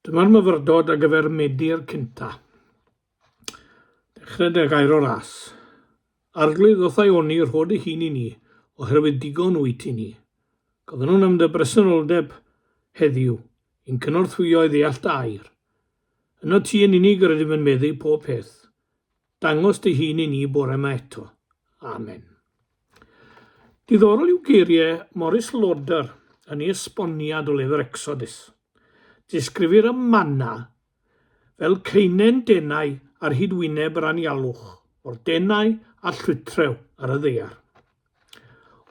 Dyma'r myfyrdod ar gyfer Medi'r cynta. Dechrau dy gair o ras. Arglwydd wrth Ioni, rho dy hun i ni, oherwydd digon wyt i ni. Gofynnwn am dy bresenoldeb heddiw, i'n cynorthwyo i ddeall dy air. Yno ti yn unig yr ydym yn meddu pob peth. Dangos dy hun i ni bore yma eto. Amen. Diddorol yw geiriau Maurice Lauder yn ei esboniad o lyfr Exodus. Disgrifir y manna fel caenen denau ar hyd wyneb yr anialwch, o'r denau a llwytrew ar y ddaear.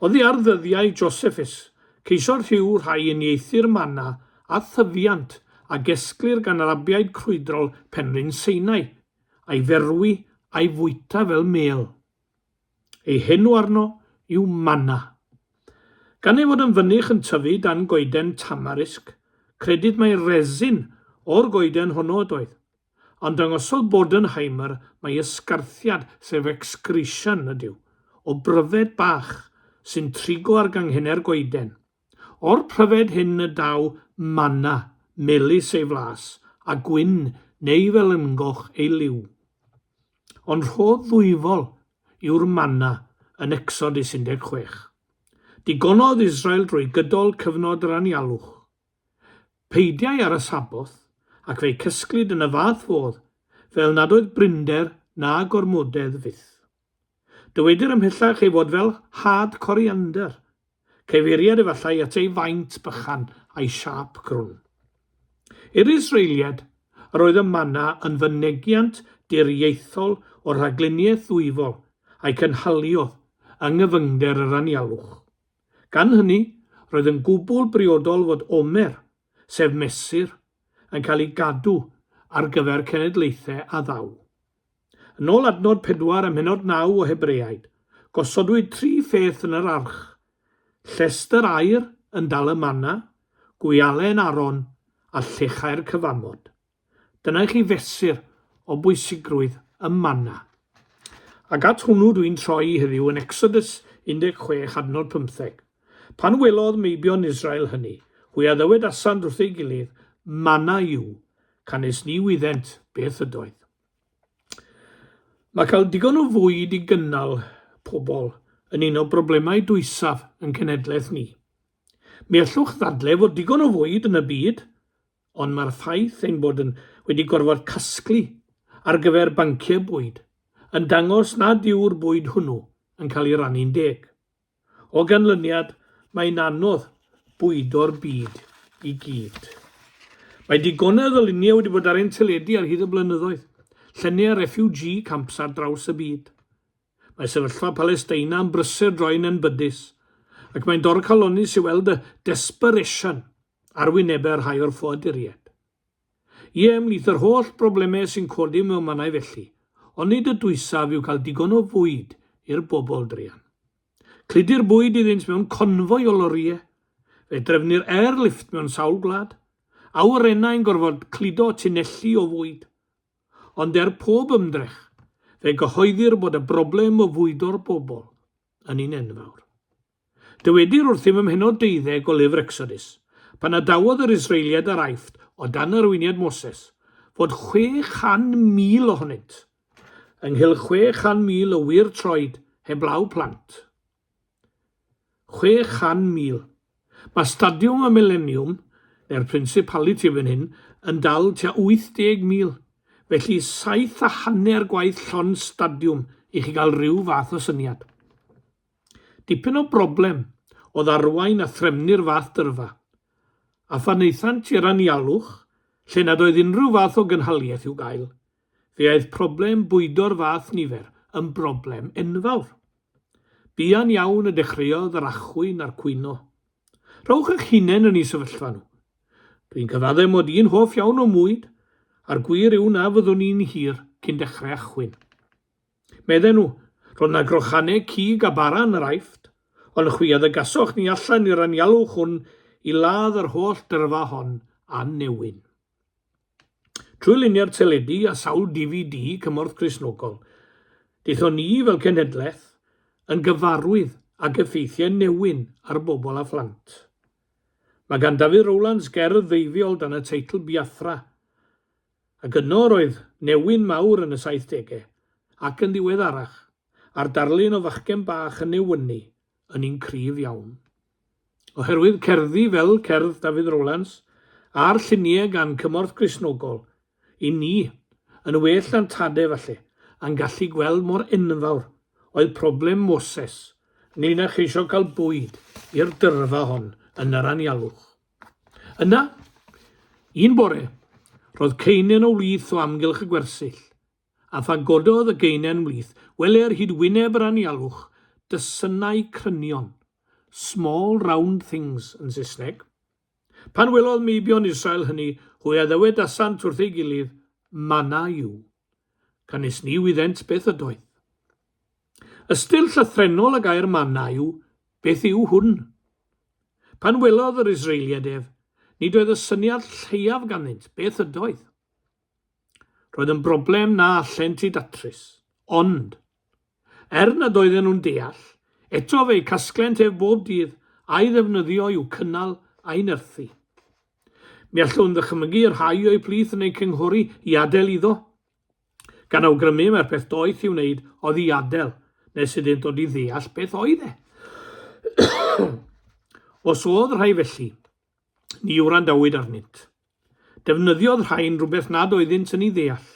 Oddi ar ddyddiau Josephus, ceisiodd rhyw rhai uniaethu'r manna â thyfiant a gesglir gan Arabiaid crwydrol penrhyn Sinai, a'i ferwi a'i fwyta fel mêl. Ei henw arno yw Manna. Gan ei fod yn fynych yn tyfu dan goeden tamarisg, credid mai resin o'r goeden honno ydoedd. Ond dangosodd Bodenheimer mai ysgarthiad, sef excretion, ydyw, o bryfed bach sy'n trigo ar ganghennau'r goeden. O'r pryfed hyn y daw manna, melys ei flas, a gwyn neu felyngoch ei liw. Ond rhodd ddwyfol yw'r manna yn Exodus 16. Digonodd Israel drwy gydol cyfnod yr anialwch. Peidiai ar y Saboth, ac fe'i cysglid yn y fath fodd fel nad oedd brinder na gormodedd fyth. Dywedir ymhellach ei fod fel had coriander, cyfeiriad efallai at ei faint bychan a'i siâp crwn. I'r Israeliaid, yr oedd y manna yn fynegiant diriaethol o'r rhagluniaeth ddwyfol a'i cynhaliodd yng nghyfyngder yr anialwch. Gan hynny, roedd yn gwbl briodol fod Omer, sef mesur, yn cael ei gadw ar gyfer cenedlaethau a ddaw. Yn ôl adnod 4 ym mhennod 9 o Hebreaid, gosodwyd tri pheth yn yr arch, llestr aur yn dal y manna, gwialen Aaron, a llechau'r cyfamod. Dyna i chi fesur o bwysigrwydd y manna. Ac at hwnnw dwi'n troi heddiw yn Exodus 16 adnod 15. Pan welodd meibion Israel hynny, hwy a ddywedasant wrth ei gilydd, Manna yw, canys ni wyddent beth ydoedd. Mae cael digon o fwyd i gynnal pobl yn un o broblemau dwysaf yn cenhedlaeth ni. Mi allwch ddadle fod digon o fwyd yn y byd, ond mae'r ffaith ein bod yn wedi gorfod casglu ar gyfer banciau bwyd yn dangos nad yw'r bwyd hwnnw yn cael ei rannu'n deg. O ganlyniad, mae'n anodd bwydo'r byd i gyd. Mae digonedd o luniau wedi bod ar ein teledu ar hyd y blynyddoedd, lluniau refugee camps ar draws y byd. Mae sefyllfa Palesteina yn brysur droi'n enbydus, ac mae'n dorcalonnus i weld y desperation ar wynebau rhai o'r ffoaduriaid. Ie, ymhlith yr holl broblemau sy'n codi mewn mannau felly, onid y dwysaf yw cael digon o fwyd i'r bobl druan. Cludir bwyd iddynt mewn confoi o lorïau. Fe drefnir airlift mewn sawl gwlad. Awyrennau'n gorfod cludo tunelli o fwyd. Ond er pob ymdrech, fe gyhoeddir bod y broblem o fwydo'r bobl yn un enfawr. Dywedir wrthym ym mhennod deuddeg o Lyfr Exodus, pan adawodd yr Israeliaid yr Aifft o dan arweiniad Moses, fod 600,000 ohonynt, ynghylch 600,000 o wŷr troed heblaw plant. 600,000. Mae Stadiwm y Mileniwm, neu'r Principality erbyn hyn, yn dal tua 80,000, felly saith a hanner gwaith llond stadiwm i chi gael rhyw fath o syniad. Dipyn o broblem oedd arwain a threfnu'r fath dyrfa, a phan aethant i'r anialwch, lle nad oedd unrhyw fath o gynhaliaeth i'w gael, fe aeth problem bwydo'r fath nifer yn broblem enfawr. Buan iawn y dechreuodd yr achwyn a'r cwyno. Rhowch eich hunain yn eu sefyllfa nhw. Dwi'n cyfadde mod i'n hoff iawn o mwyd, a'r gwir yw na fyddwn i'n hir cyn dechrau achwyn. Medden nhw, Roedd 'na grochanau cig a bara yn yr Aifft, ond chwi a ddygasoch ni allan i'r anialwch hwn i ladd yr holl dyrfa hon â newyn. Trwy luniau'r teledu a sawl DVD Cymorth Cristnogol, daethon ni fel cenhedlaeth yn gyfarwydd ag effeithiau newyn ar bobl a phlant. Mae gan Dafydd Rowlands gerdd ddeifiol dan y teitl Biafra, ac yno roedd newyn mawr yn y saithdegau, ac yn ddiweddarach, a'r darlun o fachgen bach yn newynu yn un cryf iawn. Oherwydd cerddi fel cerdd Dafydd Rowlands, a'r lluniau gan Cymorth Gristnogol, i ni, yn well na'n tade falle, a'n gallu gweld mor enfawr oedd problem Moses ynglŷn â cheisio cael bwyd i'r dyrfa hon yn yr anialwch. Yna, un bore, roedd ceinen o wlith o amgylch y gwersyll, a pha gododd y geinen wlith, wele ar hyd wyneb yr anialwch, dysynnau crynion, small round things yn Saesneg. Pan welodd meibion Israel hynny, hwy a ddywedasant wrth ei gilydd, Manna yw. Canys ni wyddent beth ydoedd. Ystyr llythrennol y gair manna yw, beth yw hwn? Pan welodd yr Israeliaid ef, nid oedd y syniad lleiaf ganddynt beth ydoedd. Roedd yn broblem na allent ei datrys. Ond, er nad oedden nhw'n deall, eto fe'i casglent ef bob dydd a'i ddefnyddio i'w cynnal a'i nerthu. Mi allwn ddychmygu rhai o'u plith yn eu cynghori i adael iddo, gan awgrymu mai'r peth doeth i'w wneud oedd i adael nes iddynt ddod i ddeall beth oedd e. Os oedd rhai felly, Ni wrandawyd arnynt. Defnyddiodd rhain rhywbeth nad oeddynt yn ei ddeall.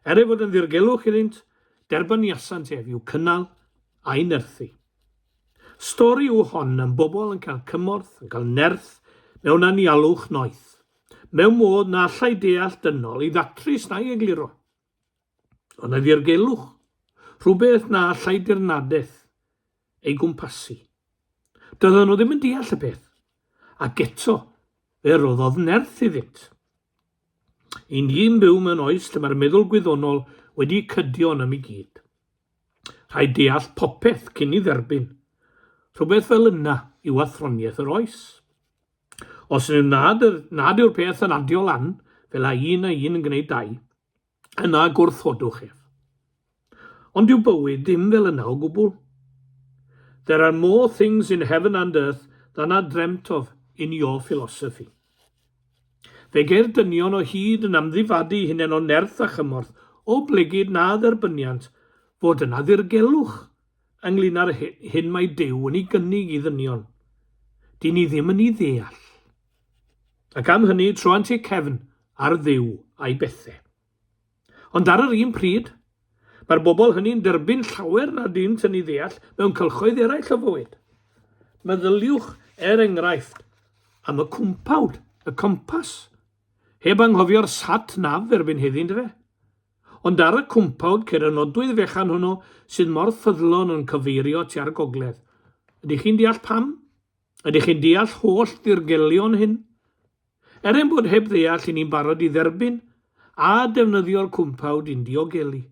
Er ei fod yn ddirgelwch iddynt, derbyniasant ef i'w cynnal a'i nerthu. Stori yw hon am bobl yn cael cymorth, yn cael nerth mewn anialwch noeth, mewn modd na allai deall dynol ei ddatrys na'i egluro. Ond y ddirgelwch, rhywbeth na allai dirnadaeth ei gwmpasu. Doedden nhw ddim yn deall y peth, ac eto fe roddodd nerth iddynt. I ni'n byw mewn oes lle mae'r meddwl gwyddonol wedi cydio ynom i gyd. Rhaid deall popeth cyn i dderbyn. Rhywbeth fel yna yw athroniaeth yr oes. Os yw nad, nad yw'r peth yn adio lan, fel a un a un yn gwneud dau, yna gwrthodwch ef. Ond dyw bywyd ddim fel yna o gwbl. There are more things in heaven and earth than are dreamt of in your philosophy. Fe geir dynion o hyd yn amddifadu hunain o nerth a chymorth o blegid na dderbyniant fod yna ddirgelwch ynglŷn â'r hyn mae Duw yn ei gynnig i ddynion. Dyn ni ddim yn ei ddeall. Ac am hynny troant eu cefn ar Dduw a'i bethe. Ond ar yr un pryd, mae'r bobl hynny'n derbyn llawer nad ydynt yn ei ddeall mewn cylchoedd eraill o fywyd. Meddyliwch, er enghraifft, am y cwmpawd, y compass. Heb anghofio'r sat nav erbyn heddi, yndyfe? Ond ar y cwmpawd ceir y nodwydd fechan hwnnw sydd mor ffyddlon yn cyfeirio tua'r gogledd. Ydych chi'n deall pam? Ydych chi'n deall holl ddirgelion hyn? Er ein bod heb ddeall i ni'n barod i dderbyn a defnyddio'r cwmpawd i'n diogelu,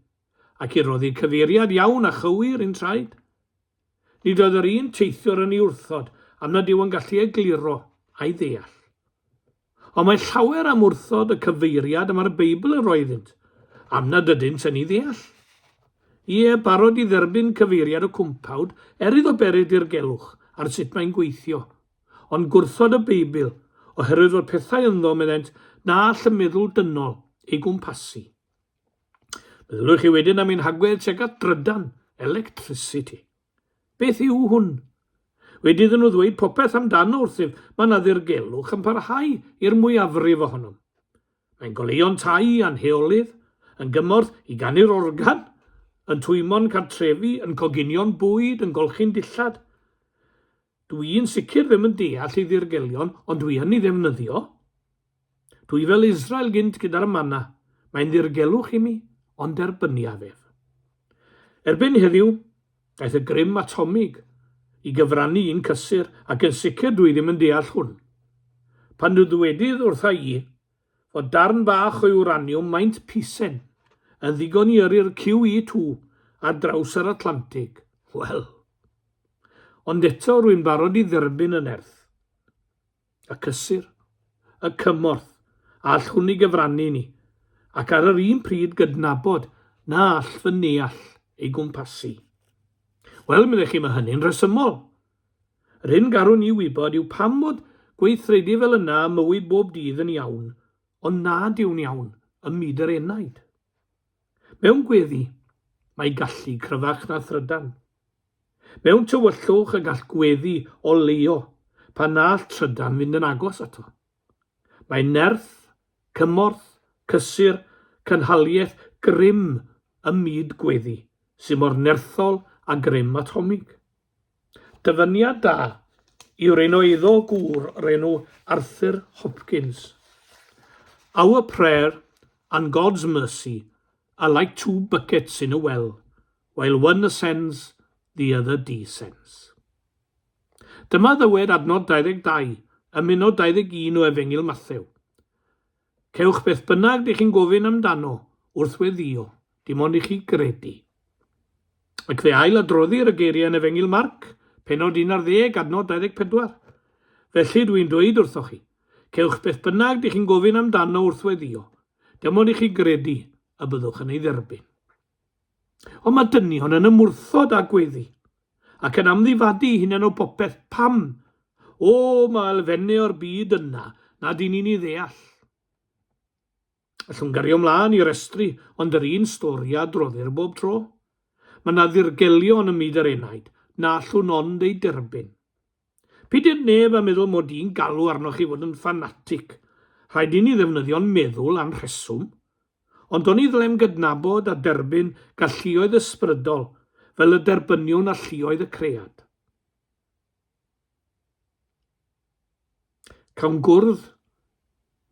ac i roddi cyfeiriad iawn a chywir i'n traed. Nid oedd yr un teithiwr yn ei wrthod am nad yw yn gallu egluro a'i ddeall. Ond mae llawer am wrthod y cyfeiriad y mae'r Beibl yn rhoi iddynt, am nad ydynt yn ei ddeall. Ie, barod i dderbyn cyfeiriad y cwmpawd, er iddo beri dirgelwch ar sut mae'n gweithio. Ond gwrthod y Beibl, oherwydd fod pethau ynddo, meddent, na all y meddwl dynol ei gwmpasu. Meddyliwch chi wedyn am ein hagwedd tuag at drydan, electricity. Beth yw hwn? Wedi iddyn nhw ddweud popeth amdano wrthyf, mae yna ddirgelwch yn parhau i'r mwyafrif ohonom. Mae'n goleuo'n tai a'n heolydd, yn gymorth i ganu'r organ, yn twymo'n cartrefi, yn coginio'n bwyd, yn golchi'n dillad. Dw i'n sicr ddim yn deall ei ddirgelion, ond dw i yn ei ddefnyddio. Dw i fel Israel gynt gyda'r manna, mae'n ddirgelwch i mi, ond derbyniaf ef. Erbyn heddiw, daeth y grym atomig i gyfrannu i'n cysur, ac yn sicr dw i ddim yn deall hwn. Pan ddwedydd wrtha i fod darn bach o iwraniwm maint pisen yn ddigon i yrru'r QE2 ar draws yr Atlantig, wel... Ond eto rwy'n barod i dderbyn y nerth, y cysur, y cymorth a all hwn ei gyfrannu i ni, ac ar yr un pryd gydnabod na all fy neall ei gwmpasu. Wel, meddech chi, mae hynny'n rhesymol. Yr hyn garwn i wybod yw pam fod Gweithredu fel yna ym mywyd bob dydd yn iawn, ond nad yw'n iawn ym myd yr enaid. Mewn gweddi, mae gallu cryfach na thrydan. Mewn tywyllwch y gall gweddi oleuo pan na all trydan fynd yn agos ato. Mae nerth, cymorth, cysur, cynhaliaeth, grym ym myd gweddi sydd mor nerthol â grym atomig. Dyfyniad da yw'r un o eiddo gŵr o'r enw Arthur Hopkins, Our prayer and God's mercy are like two buckets in a well, while one ascends, the other descends. Dyma ddywed adnod 22 ym mhennod 21 o Efengyl Mathew. Cewch beth bynnag dych chi'n gofyn amdano wrth weddïo, dim ond i chi gredu. Ac fe ail adroddir y geiriau yn Efengyl Marc, pennod 11, adnod 24. Felly, dw i'n dweud wrthoch chi, cewch beth bynnag dych chi'n gofyn amdano wrth weddïo, dim ond i chi gredu y byddwch yn ei dderbyn. Ond mae dynion yn ymwrthod â gweddi, ac yn amddifadu eu hunain o bopeth. Pam? O, mae elfennau o'r byd yna nad y'n ni'n ei ddeall. Allwn gario mlaen i restru, ond yr un stori a adroddir bob tro. Mae 'na ddirgelion ym myd yr enaid na allwn ond eu derbyn. Peidied neb â meddwl mod i'n galw arnoch chi fod yn ffanatig. Rhaid i ni ddefnyddio'n meddwl a'n rheswm. Ond oni ddylem gydnabod a derbyn galluoedd ysbrydol fel y derbyniwn alluoedd y cread? Cawn gwrdd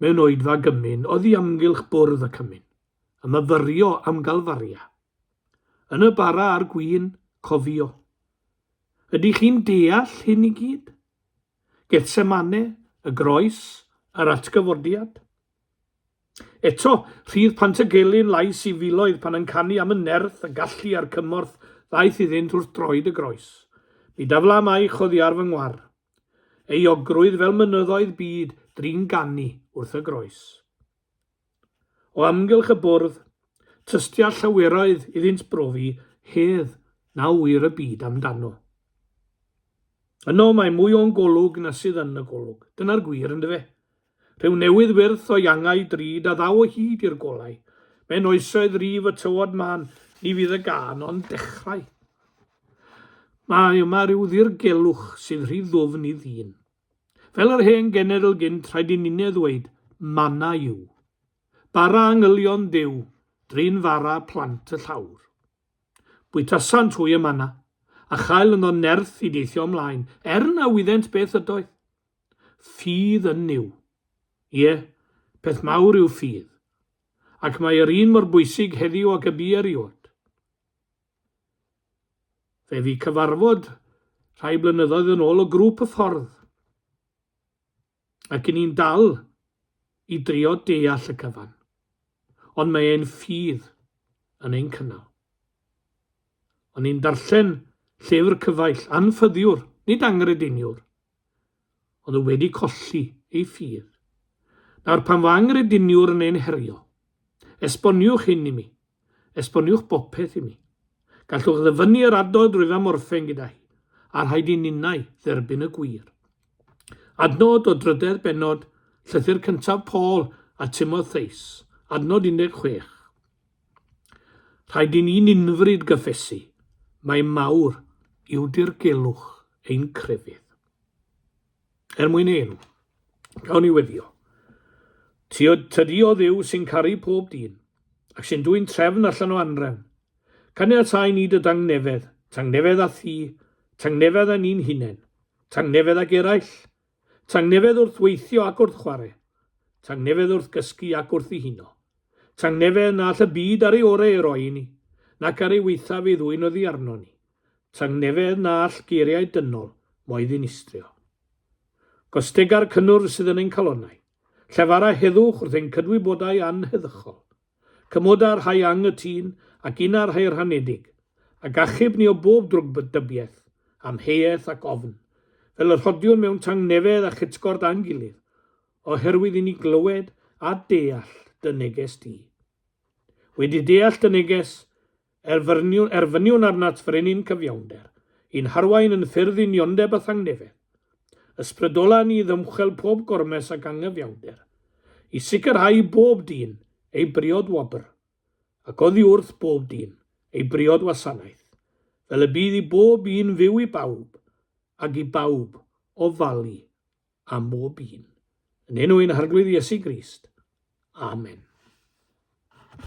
mewn oedfa gymun oddi amgylch bwrdd y cymun, a myfyrio am Galfaria. Yn y bara a'r gwin, cofio. Ydych chi'n deall hyn i gyd? Gethsemane, y groes, yr atgyfodiad? Eto, rhydd Pantygelyn lais i filoedd pan yn canu am y nerth, y gallu a'r cymorth ddaeth iddynt wrth droed y groes. Mi dafla maich oddi ar fy ngwar. Euogrwydd fel mynyddoedd byd drin ganu wrth y groes. O amgylch y bwrdd, tystia llaweroedd iddynt brofi hedd na ŵyr y byd amdano. Yno mae mwy o'n golwg na sydd yn y golwg. Dyna'r gwir, yndyfe? Rhyw newydd wyrth o'i angau drud a ddaw o hyd i'r golau. Mewn oesoedd rif y tywod mân, ni fydd y gân ond dechrau. Mae yma ryw ddirgelwch sydd rhy ddwfn i ddyn. Fel yr hen genedl gynt, rhaid i ninne ddweud, Manna yw. Bara angylion Duw, drin fara plant y llawr. Bwytasant hwy y manna, a chael ynddo nerth i deithio ymlaen, er na wyddent beth ydoedd. Ffydd yn Nuw. Ie, peth mawr yw ffydd. Ac mae yr un mor bwysig heddiw ag y bu erioed. Fe fu cyfarfod rhai blynyddoedd yn ôl o grŵp y ffordd. Ac i ni'n dal i drio deall y cyfan. Ond mae ein ffydd yn ein cynnal. O'n i'n darllen llyfr cyfaill, anffyddiwr, nid angrediniwr, ond y wedi colli ei ffydd. Nawr, pan fo angrediniwr yn ein herio, esboniwch hyn i mi. Esboniwch bopeth i mi. Gallwch ddyfynnu yr adnod rwyf am orffen gyda hi, a rhaid i ninnau dderbyn y gwir. Adnod o drydedd bennod llythyr cyntaf Paul a Timotheus, adnod 16. Rhaid i ni'n unfryd gyffesu mai mawr yw dirgelwch ein crefydd. Er mwyn ei enw, gawn ni weddio. Ti o, tydi o Dduw sy'n caru pob dyn, ac sy'n dwyn trefn allan o anrefn. Caniatáu ni dy dangnefedd, tangnefedd â thi, tangnefedd â ni'n hunain, tangnefedd ag eraill, Tangnefedd wrth weithio ac wrth chwarae. Tangnefedd wrth gysgu ac wrth ddihuno. Tangnefedd na all y byd ar ei orau ei roi i ni, nac ar ei waethaf ei ddwyn oddi arno ni. Tangnefedd na all geiriau dynol mo'i ddinistrio. Gostega'r cynnwrf sydd yn ein calonnau. Llefara heddwch wrth ein cydwybodau anheddychol. Cymoda rhai anghytûn ac una rhai rhanedig, ac achub ni o bob drwgdybiaeth, amheuaeth ac ofn, fel y rhodiwn mewn tangnefedd a chytgord â'n gilydd, oherwydd i ni glywed a deall dy neges di. Wedi deall dy neges, erfyniwn, erfyniwn arnat frenin cyfiawnder, i'n harwain yn ffyrdd uniondeb a thangnefedd. Ysbrydola ni i ddymchwel pob gormes ac angyfiawnder, i sicrhau i bob dyn ei briod wobr, ac oddi wrth bob dyn ei briod wasanaeth, fel y bydd i bob un fyw i bawb, ac i bawb ofalu am bob un. Yn enw ein Harglwydd Iesu Grist. Amen.